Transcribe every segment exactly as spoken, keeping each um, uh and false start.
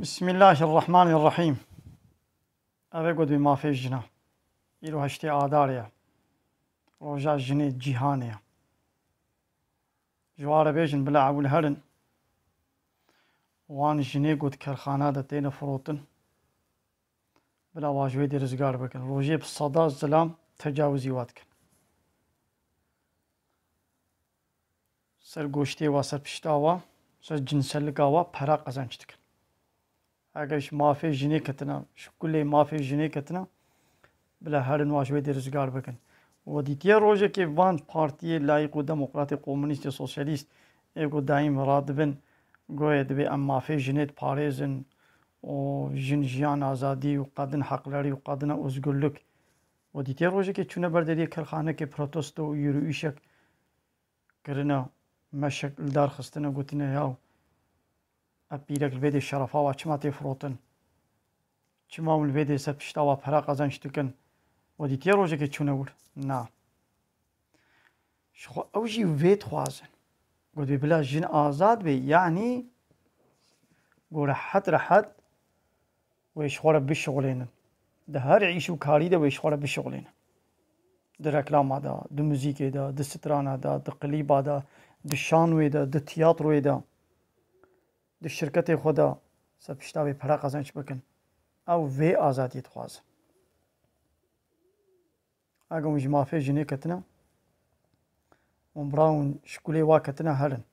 Bismillahirrahmanirrahîm. Ev ê got bi mafê jina. Îro heştê Adarê ye. Roja jinê cîhanê ye. Ji wan re bêjin bila ewil herin. Wan jinê got kerxana de têne firotin. Bila wan ji wê dê rizgar bikin. Rojê bi seda zilam tecawizî wa dikin. Ser goştê wa, ser pişta wa, ser cinselika wa pera qezenc dikin. Eger ji mafê jinê ketine, ji kulê mafê jinê ketine, bila herin wa ji wê dê rizgar bikin. We dîtiye rojekê van partiyê layîq û demokratê, komunîstê, sosyalîst ê ku daîm radibin, goyê dibê em mafê jinê diparêzin û jin jiyan azadî û qadin heqlerî û qadina ozgurlik. We dîtiye rojekê çûne ber deriyê kerxanekê protesto û yürüyüşek kirine, meşek li dar xistine, gotine, yaw, ev pîrek li vê dê şerefa wa çima tê firotin? Çima hûn li vê dê ser pişta wa pera qezenc dikin? We dîtiye rojekê çûne wir? Na. Ji xwe ew jî vê dixwazin. Gotibê bila jin azad bê, yanî ku rehet rehet wê ji xwe re bişixulênin. Di her îş û karî de wê ji xwe re bişixulênin. Di reklama de, di muzîkê de, di strana de, di klîba de, di şanwê de, di tiyatroyê de, di şirketê xwe de ser pişta wê pere qezenc bikin. Ew vê azadiyê dixwazin. Eger hûn ji mafê jinê ketine, hûn bira hûn ji kulê wa ketine herin.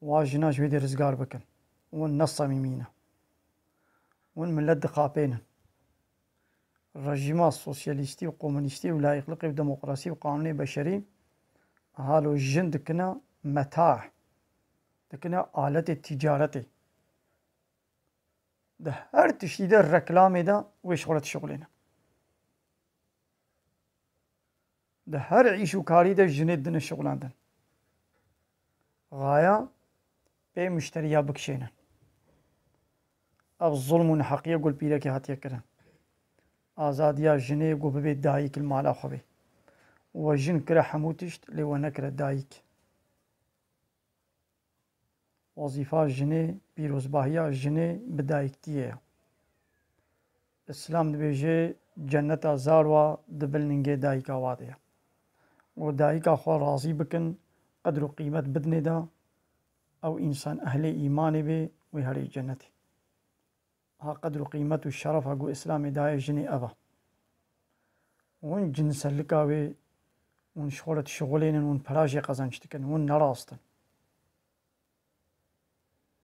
Wa jina ji wê dê rizgar bikin. Hûn ne samîmî ne. Hûn milet dixapênin. Rejîma sosyalîstî û komunîstî û layîqliqê û demokrasî û qanûnê beşerî halo jin dikine meta, dikine aletê tîcaretê. Di her tiştî de, reklamê de wê ji xwe re dişixulêne. Di her îş û karî de jinê dine şixulandin. Xaya pê muşteriya bikişênin. Ev zulm û neheqiye ku li pîrekê hatiye kirin. Azadiya jinê ku bibe dayik li mala xwe be. We jin kire hemû tişt, lê we nekire dayik. Wezîfa jinê, pîrozbahiya jinê bi dayiktiyê ye. Îslam dibêje, cenneta zarwa di bin lingê dayika wa de ye. Û dayika xwe razî bikin, qedr û qîmet bidinê de, ew însan ehlê îmanê bê, wê herê cennetê. Ha qedr û qîmet û şerefa ku Îslamê daye jinê ev e. Hûn cinselika wê, hûn ji xwe re dişixulênin, hûn pera jê qezenc dikin, hûn ne rast in.